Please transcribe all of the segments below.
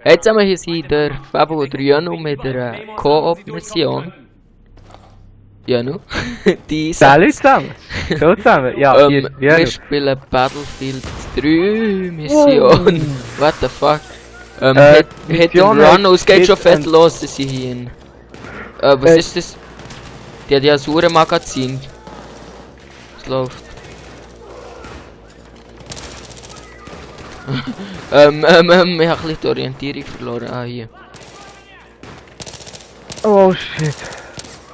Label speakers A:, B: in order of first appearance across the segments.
A: Hey zusammen, hier sind der Fabo und der Jönu mit der COOP-Mission. Jönu? Die
B: Salut zusammen! So zusammen, ja, hier,
A: wir spielen Battlefield 3 Mission. What the fuck? Hit and Run, oh, es geht schon fett los, dass sie hier in... was ist das? Die hat ja ein Uhren-Magazin. Es läuft. Ich habe ein bisschen die Orientierung verloren. Ah, hier.
B: Oh shit.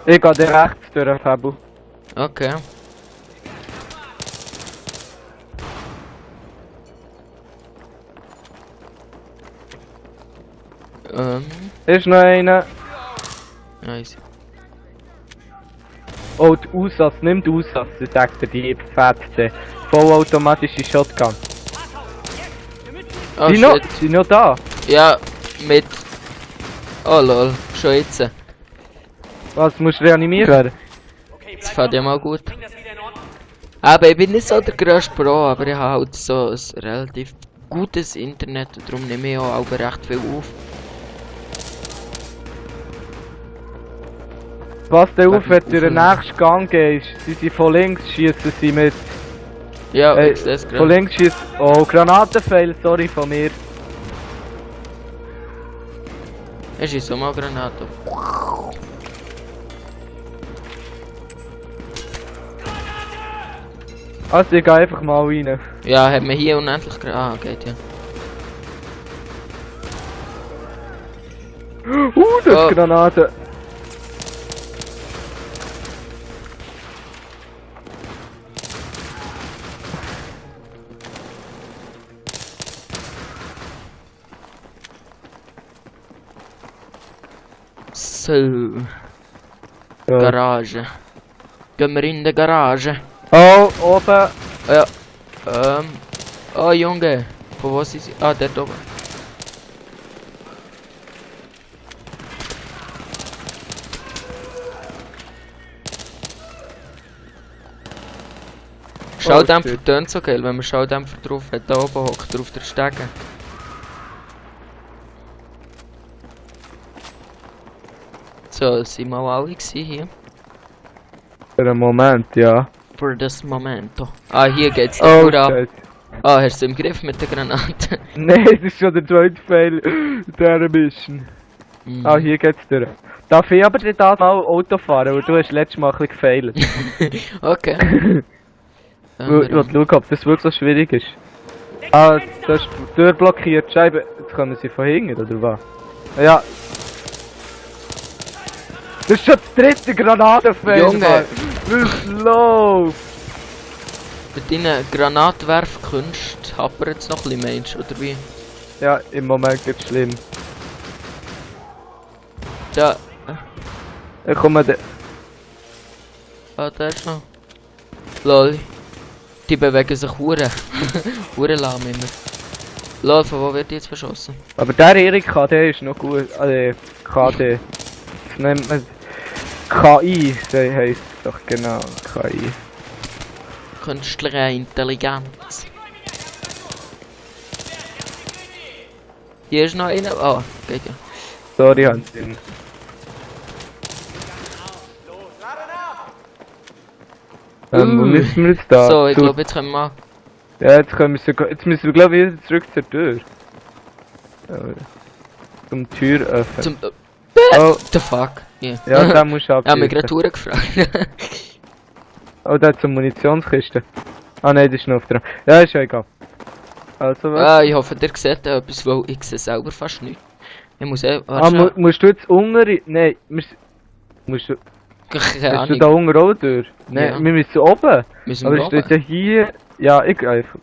B: Ich gehe dir rechts durch, Fabu.
A: Okay.
B: Ist noch einer.
A: Nice.
B: Oh, die Aussatz, nimm die Aussatz, ich sag dir, die fette. Vollautomatische Shotgun.
A: Oh,
B: sind noch da?
A: Ja, mit... Oh lol, schon jetzt.
B: Was, musst du reanimiert werden?
A: Das fängt ja mal gut. Aber ich bin nicht so der grösste Pro, aber ich habe halt so ein relativ gutes Internet und darum nehme ich auch recht viel auf.
B: Pass dir auf, wenn du durch den nächsten Gang gehst, sie von links schießen sie mit.
A: Ja, ich sehe es gerade.
B: Von links schießen. Oh, Granatenpfeil, sorry von mir.
A: Es ist so mal Granate.
B: Also ich gehe einfach mal rein.
A: Ja, hat man hier unendlich ah, geht ja.
B: Das ist Granate.
A: So. Ja. Garage. Gehen wir in die Garage.
B: Oh, oben.
A: Ja. Oh Junge. Von wo sind sie? Ah, der oben. Schaudämpfer tönt so geil, wenn man Schaudämpfer drauf hat. Da oben hockt er auf der Stege. So, sind wir alle hier?
B: Für einen Moment, ja.
A: Für das Momento. Ah, hier geht's nicht gut ab. Ah, hast du im Griff mit der Granate?
B: Nein, das ist schon der zweite Fail dieser Mission. Ah, hier geht's durch. Darf ich aber nicht mal Auto fahren, weil du hast letztes Mal ein bisschen gefailt.
A: Okay.
B: Ich will schauen, ob das wirklich so schwierig ist. Ah, das ist durchblockiert. Scheibe. Jetzt können sie von hinten, oder was? Ja. Das ist schon das dritte Granatenfeld.
A: Junge!
B: Was läuft?
A: Mit deinen Granatwerfkünsten hapert es noch ein bisschen, meinst du, oder wie?
B: Ja, im Moment geht's schlimm.
A: Ja.
B: Ich komme da.
A: Ah, da ist noch. Lol. Die bewegen sich hure. Hure lahm immer. Lol, von wo wird die jetzt verschossen?
B: Aber der Erik KD ist noch gut. KD. Das nennt man KI, heisst es doch genau. KI.
A: Künstliche Intelligenz. Hier ist noch einer. Ah, geht ja.
B: Sorry, Hansin. Wo müssen wir jetzt da?
A: So, ich glaube, jetzt können wir.
B: Ja, jetzt müssen wir glaube ich wieder zurück zur Tür. Zum Tür öffnen.
A: Zum. Oh, the fuck. Yeah.
B: Ja, da musst du abschießen.
A: Ja, mich gerade gefragt.
B: Oh, da zur Munitionskiste. Ah nein, das ist noch auf der... Ja, ist ja egal. Also was?
A: Ah, ich hoffe, ihr seht etwas, weil ich sehe selber fast nicht. Ich muss
B: musst du jetzt unten... Nein, musst du...
A: Keine
B: Bist du da unten auch durch? Nein,
A: ja.
B: wir müssen oben.
A: Müssen
B: aber
A: wir
B: steht ja hier... Ja, ich einfach...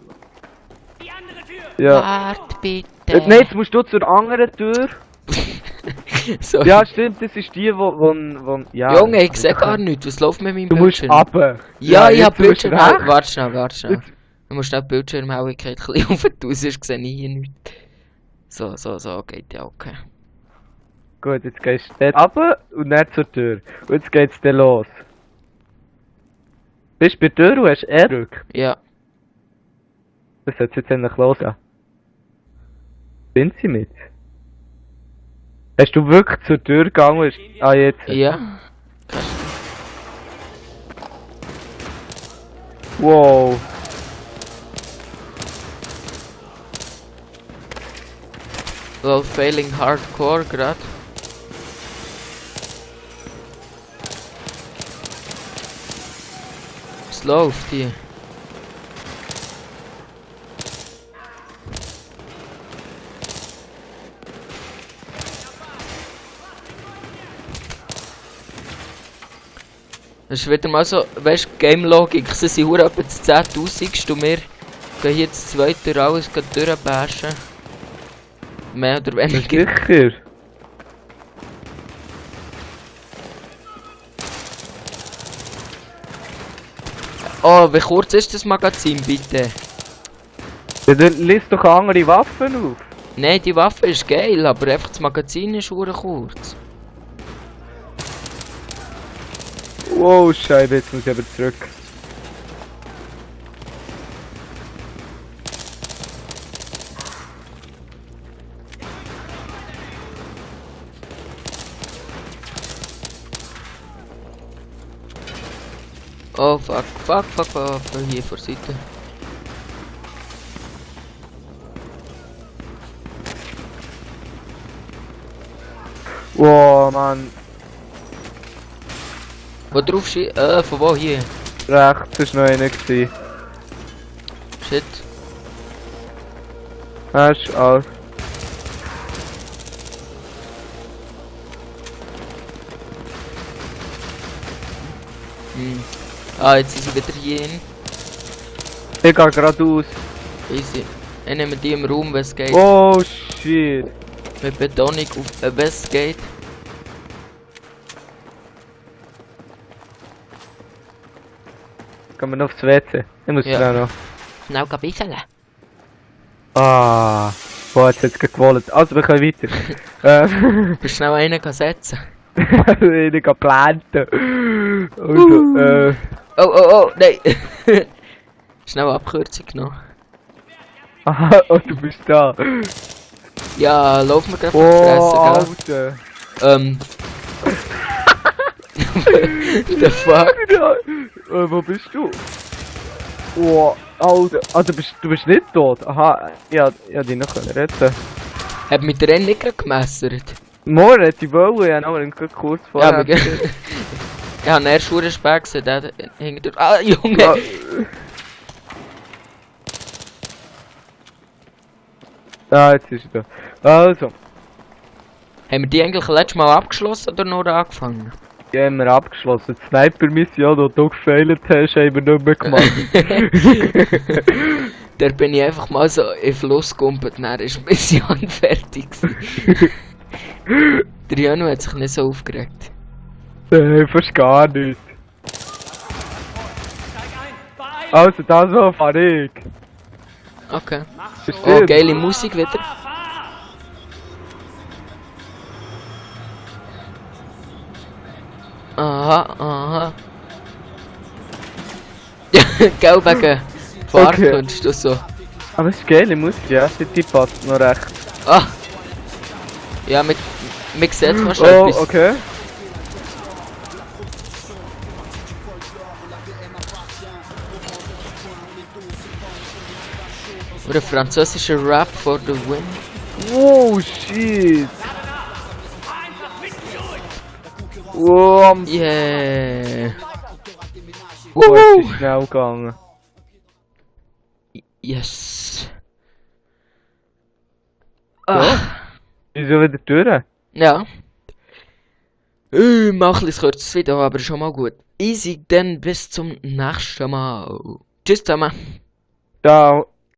C: Die andere Tür!
B: Ja.
A: Wart bitte!
B: Nein, jetzt musst du zur anderen Tür.
A: Sorry.
B: Ja, stimmt, das ist die, wo ja.
A: Junge, ich sehe gar nichts. Was läuft mit meinem Bildschirm?
B: Du musst runter.
A: Ja, ich hab Bildschirm.
B: Warte
A: Warte schnell. Ich muss schnell die Bildschirmhelligkeit ein bisschen auf tun, sonst sehe ich hier nichts. So, geht ja okay.
B: Gut, jetzt gehst du dort runter und dann zur Tür. Und jetzt geht's dann los. Bist du bei der Tür und hast R-Rück?
A: Ja.
B: Was soll jetzt endlich losgehen? Sind sie mit? Hast du wirklich zur Tür gegangen? Ah, jetzt.
A: Ja.
B: Wow.
A: Well, failing hardcore grad. Was läuft hier? Das ist wieder mal so, weißt du, Game-Logik, sie sind hure etwa das 10.000 und wir gehen hier das zweite alles durchbashen. Mehr oder weniger.
B: Sicher?
A: Oh, wie kurz ist das Magazin, bitte?
B: Ja, dann liest doch andere Waffen auf.
A: Nein, die Waffe ist geil, aber einfach das Magazin ist hure kurz.
B: Wow, Scheibe, jetzt muss ich aber zurück.
A: Oh fuck, hier vor der Seite.
B: Wow, Mann.
A: Wo drauf steht? Von wo hier?
B: Rechts war noch einer gewesen.
A: Shit.
B: Hast du alles?
A: Ah, jetzt ist sie wieder hier hin.
B: Ich gehe gerade aus.
A: Easy. Ich nehme die im Raum, wenn es geht.
B: Oh shit.
A: Mit Betonung auf wenn es geht.
B: Gehen wir noch aufs WC. Ich muss
A: Ja.
B: schnell noch.
A: Schnell bisseln.
B: Ah. Boah, jetzt hat es gewollt. Also, wir können weiter.
A: Bist schnell einen setzen.
B: Ich kann planten. Also,
A: Oh, nein. Schnell Abkürzung noch.
B: Aha, oh, du bist da.
A: Ja, lauf mir gerade
B: Oh,
A: von
B: Alter.
A: The fuck?
B: Ja, wo bist du? Oh, Alter. Ah, du bist nicht tot. Aha, ja, die noch können retten.
A: Hat mit der Rennen nicht gerade gemessert?
B: Morgen hätte ich wollen, ja, aber kurz
A: Ja,
B: vorher.
A: aber ich habe erst schon Respekt gesehen, der hängt durch. Ah, Junge!
B: Ja. Ah, jetzt ist er da. Also,
A: Haben wir die eigentlich letztes Mal abgeschlossen oder noch angefangen?
B: die haben wir abgeschlossen. Die Sniper-Mission, die du gefailt hast, haben wir nicht mehr gemacht.
A: Da bin ich einfach mal so in den Fluss gegumpelt, dann ist die Mission fertig gewesen. Der Jönu hat sich nicht so aufgeregt.
B: Fast gar nicht. Also, das war fahre ich.
A: Okay.
B: Das
A: Oh,
B: stimmt.
A: geile Musik wieder. Aha. Ja, gell, wegen Fahrkunst und so.
B: Aber es ist geile Musik, ja. Die passt noch recht.
A: Ah! Ja, man sieht fast
B: Oh,
A: etwas.
B: okay.
A: Oder französischer Rap for the win.
B: Oh, shit. Oh,
A: Yeah!
B: oh, es ist schnell gegangen.
A: Yes!
B: Ja.
A: Ah!
B: Wieso wieder durch?
A: Ja. Mach ein kurzes Video, aber schon mal gut. Easy, dann bis zum nächsten Mal. Tschüss zusammen.
B: Ciao.